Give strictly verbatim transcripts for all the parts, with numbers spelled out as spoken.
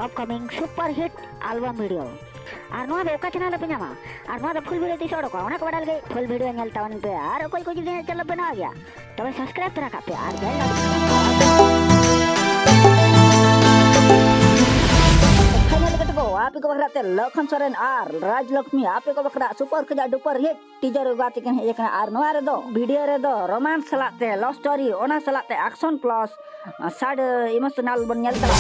ᱟᱯᱠᱟᱢᱤᱝ super hit ᱟᱞᱵᱟᱢ video. ᱟᱨ ᱱᱚᱣᱟ ᱫᱚ ᱚᱠᱟ ᱪᱮᱱᱮᱞ ᱨᱮᱯᱮ ᱧᱟᱢᱟ? ᱟᱨ ᱱᱚᱣᱟ ᱫᱚ ᱯᱷᱩᱞ ᱵᱷᱤᱰᱤᱭᱳ ᱛᱤᱥ ᱚᱰᱚᱠᱚᱜᱼᱟ? ᱚᱱᱟ ᱠᱚ ᱵᱟᱰᱟᱭ ᱞᱟᱹᱜᱤᱫ ᱯᱷᱩᱞ ᱵᱷᱤᱰᱤᱭᱳ ᱧᱮᱞ ᱛᱟᱵᱚᱱ ᱯᱮ᱾ ᱟᱨ ᱚᱠᱚᱭ ᱠᱚ ᱡᱩᱫᱤ ᱪᱮᱱᱮᱞ ᱯᱮ ᱱᱟᱣᱟ ᱜᱮᱭᱟ, ᱛᱚᱵᱮ ᱥᱟᱵᱥᱠᱨᱟᱭᱤᱵ ᱛᱚᱨᱟ ᱠᱟᱜ ᱯᱮ ᱟᱨ ᱵᱮᱞ ᱟᱭᱠᱚᱱ ᱯᱷᱟᱭᱱᱟᱞ ᱠᱟᱛᱮ ᱠᱚ ᱟᱯᱮ ᱠᱚ ᱵᱟᱠᱷᱨᱟ ᱛᱮ ᱞᱚᱠᱷᱚᱱ ᱥᱚᱨᱮᱱ ᱟᱨ ᱨᱟᱡᱽ ᱞᱚᱠᱷᱢᱤ ᱟᱯᱮ ᱠᱚ ᱵᱟᱠᱷᱨᱟ ᱥᱩᱯᱟᱨ ᱠᱷᱚᱡᱟᱜ ᱰᱩᱯᱟᱨ ᱦᱤᱴ ᱴᱤᱡᱟᱨ ᱩᱜᱟ ᱛᱮᱠᱤᱱ ᱦᱮᱡ ᱟᱠᱟᱱᱟ᱾ ᱟᱨ ᱱᱚᱣᱟ ᱨᱮᱫᱚ ᱵᱷᱤᱰᱤᱭᱳ ᱨᱮᱫᱚ ᱨᱳᱢᱟᱱᱥ ᱥᱟᱞᱟᱜ ᱛᱮ ᱞᱟᱵᱷ ᱥᱴᱳᱨᱤ, ᱚᱱᱟ ᱥᱟᱞᱟᱜ ᱛᱮ ᱟᱠᱥᱚᱱ ᱯᱞᱟᱥ ᱥᱟᱰ ᱤᱢᱳᱥᱚᱱᱟᱞ ᱵᱚᱱ ᱧᱮᱞ ᱛᱟᱨᱟ᱾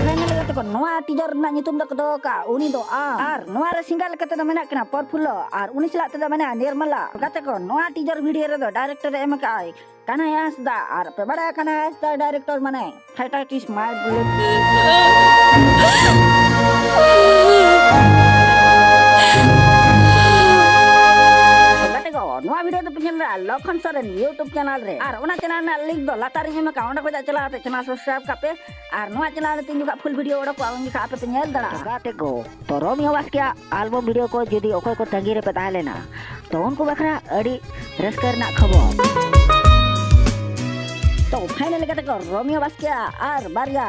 ᱯᱷᱟᱭᱱᱟᱞ ᱞᱮᱠᱟᱛᱮ ᱠᱚ ᱱᱚᱣᱟ ᱴᱤᱡᱟᱨ ᱨᱮᱱᱟᱜ ᱧᱩᱛᱩᱢ ᱫᱚᱠᱚ ᱫᱚᱦᱚ ᱠᱟᱜᱼᱟ ᱩᱱᱤ ᱫᱚ ᱟᱢ᱾ ᱟᱨ ᱱᱚᱣᱟ ᱨᱮ ᱥᱤᱝᱜᱟᱨ ᱞᱮᱠᱟᱛᱮ ᱫᱚ ᱢᱮᱱᱟᱜ ᱠᱤᱱᱟ ᱯᱨᱚᱯᱷᱩᱞᱞᱚ, ᱟᱨ ᱩᱱᱤ ᱥᱟᱞᱟᱜ ᱛᱮᱫᱚ ᱢᱮᱱᱟᱜᱼᱟ ᱱᱤᱨᱢᱟᱞᱟ᱾ ᱜᱟᱛᱮ ᱠᱚ, ᱱᱚᱣᱟ ᱴᱤᱡᱟᱨ ᱵᱷᱤᱰᱤᱭᱳ ᱨᱮᱫᱚ ᱰᱟᱭᱨᱮᱠᱴᱚᱨ ᱮ ᱮᱢ ᱟᱠᱟᱫ ᱟᱭ ᱠᱟᱱᱦᱟᱭ ᱦᱟᱸᱥᱫᱟ, ᱟᱨ ᱯᱮ ᱵᱟᱲᱟᱭᱟ ᱠᱟᱱᱦᱟᱭ ᱦᱟᱸᱥᱫᱟ ᱰᱟᱭᱨᱮᱠᱴᱚᱨ ᱢᱟᱱᱮ ᱦᱮᱯᱟᱴᱟᱭᱴᱤᱥ ᱢᱟᱭ ᱵᱞᱮᱰ᱾ ᱜᱟᱛᱮ ᱠᱚ, ᱱᱚᱣᱟ ᱵᱷᱤᱰᱤᱭᱳ ᱫᱚᱯᱮ ᱧᱮᱞ ᱫᱟ ᱞᱚᱠᱷᱚᱱ ᱥᱚᱨᱮᱱ YouTube ᱪᱮᱱᱮᱞ ᱨᱮ, ᱟᱨ ᱚᱱᱟ ᱪᱮᱱᱮᱞ ᱨᱮᱱᱟᱜ ᱞᱤᱝᱠ ᱫᱚ ᱞᱟᱛᱟᱨ ᱨᱤᱧ ᱮᱢ ᱟᱠᱟᱫᱼᱟ, ᱚᱸᱰᱮ ᱠᱷᱚᱱᱟᱜ ᱪᱟᱞᱟᱣ ᱠᱟᱛᱮ ᱪᱮᱱᱮᱞ ᱥᱟᱵᱥᱠᱨᱟᱭᱤᱵ ᱠᱟᱜ ᱯᱮ᱾ ᱟᱨ ᱱᱚᱣᱟ ᱪᱮᱱᱮᱞ ᱨᱮ ᱛᱤᱱ ᱡᱚᱠᱷᱟᱜ ᱯᱷᱩᱞ ᱵᱷᱤᱰᱤᱭᱳ ᱚᱰᱚᱠᱚᱜᱼᱟ, ᱩᱱ ᱡᱚᱠᱷᱟᱜ ᱟᱯᱮ ᱯᱮ ᱧᱮᱞ ᱫᱟᱲᱮᱭᱟᱜᱼᱟ᱾ ᱜᱟᱛᱮ ᱠᱚ, ᱛᱚ ᱨᱳᱢᱤᱭᱳ ᱵᱟᱥᱠᱮᱭᱟᱜ ᱟᱞᱵᱚᱢ ᱵᱷᱤᱰᱤᱭᱳ ᱠᱚ ᱡᱩᱫᱤ ᱚᱠᱚᱭ ᱠᱚ ᱛᱟᱺᱜᱤ ᱨᱮᱯᱮ ᱛᱟᱦᱮᱸ ᱞᱮᱱᱟ, ᱛᱚ ᱩᱱᱠᱩ ᱵᱟᱠᱷᱨᱟ ᱟᱹᱰᱤ ᱨᱟᱹᱥᱠᱟᱹ ᱨᱮᱱᱟᱜ ᱠᱷᱚᱵᱚᱨ᱾ ᱛᱚ ᱯᱷᱟᱭᱱᱟᱞ ᱞᱮᱠᱟᱛᱮ ᱠᱚ ᱨᱳᱢᱤᱭᱳ ᱵᱟᱥᱠᱮᱭᱟᱜ ᱟᱨ ᱵᱟᱨᱭᱟ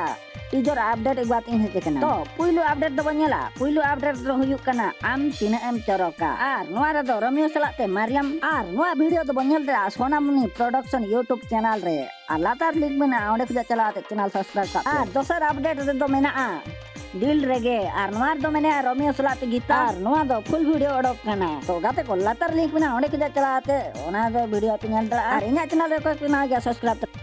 ᱴᱤᱡᱟᱨ ᱟᱯᱰᱮᱴ ᱟᱹᱜᱩ ᱠᱟᱛᱮ ᱤᱧ ᱦᱮᱡ ᱟᱠᱟᱱᱟ᱾ ᱛᱚ ᱯᱩᱭᱞᱩ ᱟᱯᱰᱮᱴ ᱫᱚᱵᱚᱱ ᱧᱮᱞᱟ᱾ ᱯᱩᱭᱞᱩ ᱟᱯᱰᱮᱴ ᱫᱚ ᱦᱩᱭᱩᱜ ᱠᱟᱱᱟ ᱟᱢ ᱛᱤᱱᱟᱹᱜ ᱮᱢ ᱪᱚᱨᱚᱠᱟ, ᱟᱨ ᱱᱚᱣᱟ ᱨᱮᱫᱚ ᱨᱳᱢᱤᱭᱳ ᱥᱟᱞᱟᱜ ᱛᱮ ᱢᱟᱨᱤᱭᱟᱢ᱾ ᱟᱨ ᱱᱚᱣᱟ ᱵᱷᱤᱰᱤᱭᱳ ᱫᱚᱵᱚᱱ ᱧᱮᱞ ᱫᱟᱲᱮᱭᱟᱜᱼᱟ ᱥᱳᱱᱟᱢᱩᱱᱤ ᱯᱨᱚᱰᱟᱠᱥᱚᱱ YouTube ᱪᱮᱱᱮᱞ ᱨᱮ᱾ ᱟᱨ ᱞᱟᱛᱟᱨ ᱞᱤᱝᱠ ᱢᱮᱱᱟᱜᱼᱟ, ᱚᱸᱰᱮ ᱠᱷᱚᱱᱟᱜ ᱪᱟᱞᱟᱣ ᱠᱟᱛᱮ ᱪᱮᱱᱮᱞ ᱥᱟᱵᱥᱠᱨᱟᱭᱤᱵ ᱠᱟᱜ ᱯᱮ᱾ ᱟᱨ ᱫᱚᱥᱟᱨ ᱟᱯᱰᱮᱴ ᱨᱮᱫᱚ ᱢᱮᱱᱟᱜᱼᱟ ᱫᱤᱞ ᱨᱮᱜᱮ, ᱟᱨ ᱱᱚᱣᱟ ᱨᱮᱫᱚ ᱢᱮᱱᱟᱭᱟ ᱨᱳᱢᱤᱭᱳ ᱥᱟᱞᱟᱜ ᱛᱮ ᱜᱤᱛᱟ᱾ ᱟᱨ ᱱᱚᱣᱟ ᱫᱚ ᱯᱷᱩᱞ ᱵᱷᱤᱰᱤᱭᱳ ᱚᱰᱚᱠ ᱠᱟᱱᱟ᱾ ᱛᱚ ᱜᱟᱛᱮ ᱠᱚ, ᱞᱟᱛᱟᱨ ᱞᱤᱝᱠ ᱢᱮᱱᱟᱜᱼᱟ, ᱚᱸᱰᱮ ᱠᱷᱚᱱᱟᱜ ᱪᱟᱞᱟᱣ ᱠᱟᱛᱮ ᱚᱱᱟ ᱫᱚ ᱵᱷᱤᱰᱤᱭᱳ ᱯᱮ ᱧᱮᱞ ᱫᱟᱲᱮᱭᱟᱜᱼᱟ᱾ ᱟᱨ ᱤᱧᱟᱹᱜ ᱪᱮᱱᱮᱞ ᱨᱮ ᱚᱠᱚᱭ ᱯᱮ ᱱᱟᱣᱟ ᱜᱮᱭᱟ, ᱥᱟᱵᱥᱠᱨᱟᱭᱤᱵ ᱛᱟᱵᱚᱱ᱾